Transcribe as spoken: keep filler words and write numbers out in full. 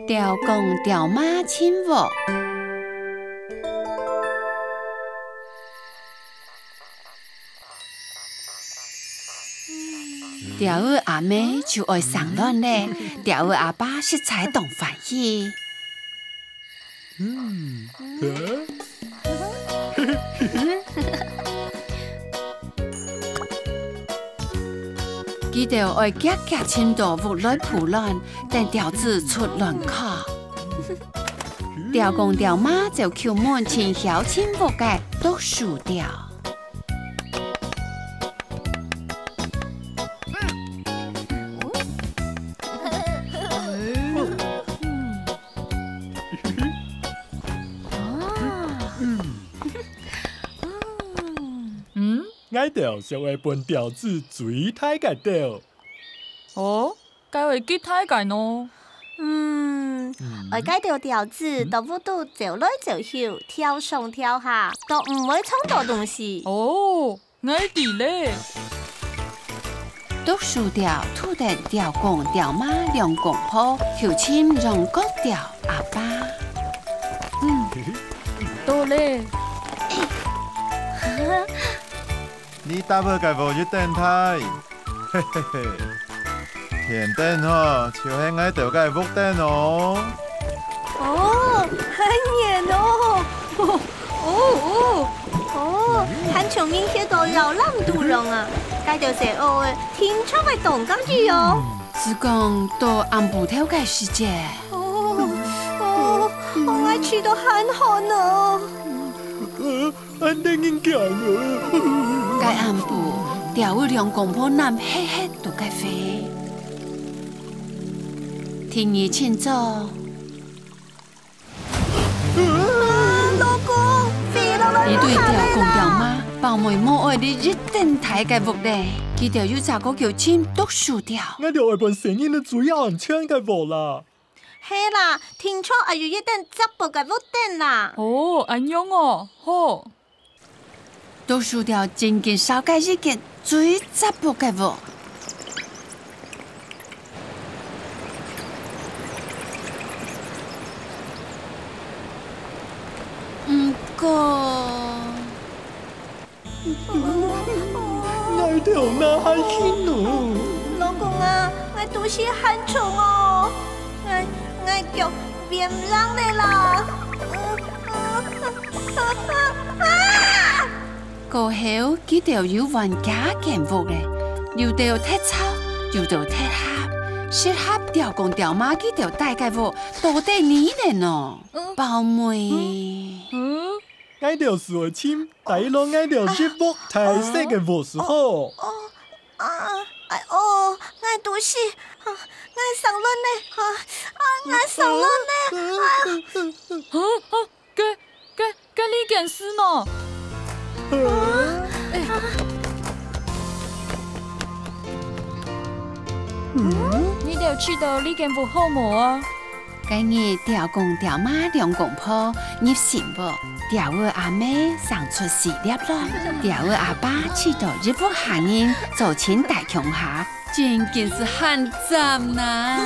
鳥公鳥媽尋屋。鳥仔阿姆就愛生卵咧，鳥仔阿爸實在當歡喜。 佢兜愛遽遽尋著屋來孵卵，等鳥子出卵殼。鳥公鳥媽就去問盡曉尋屋个啄鼠鳥。 嗯，𠊎兜想愛分鳥子最大个竇。哦，該會幾大个呢？嗯，愛該兜鳥子到屋肚走來走去，跳上跳下，都毋會撞著東西。哦， 𠊎知咧。啄鼠鳥渡等鳥公鳥媽兩公婆去尋羊角鳥阿爸。嗯，到咧。你搭个个屋一等大，嘿嘿嘿。 天頂吼，就係𠊎兜个屋頂哦。哦，恁遠哦！哦哦哦，還像面貼到搖籃肚樣啊！該兜細仔聽著會當得意哦。時光到暗晡頭个時節。哦哦，𠊎試著還寒哦。 恁得人驚啊！該暗晡，鳥仔兩公婆攬核核肚个飛。第二清早，啊，老公，飛落來，你對鳥公鳥媽，包尾無愛你一等大个屋咧。佢兜又再過去尋啄鼠鳥。𠊎兜愛分細人仔最安全个屋啦。 係啦，定著愛有一頂遮薄个屋頂啦。哦，恁樣哦，好。啄鼠鳥真經燒个一間最遮薄个屋。毋過， 𠊎兜哪還去呢？老公啊，𠊎肚屎還重哦，𠊎，𠊎腳變冷了啦。啊！過後，佢兜又換幾間屋咧，有兜忒臭，有兜忒狹，適合鳥公鳥媽佢兜戴个屋，到底哪呢？包尾。嗯？ 𠊎兜係愛尋戴落𠊎兜一屋大細个屋就好。哦，啊，哎哦，𠊎肚屎，啊，𠊎生卵呢，啊，啊，𠊎生卵呢，啊。啊，啊，該，該，該這間係呢？啊，哎。嗯？你兜試著這間屋好無啊？ 該日，鳥公鳥媽兩公婆入新屋，鳥仔阿姆生出四粒卵，鳥仔阿爸試著一屋下人做陣大共下，真經係還讚哪！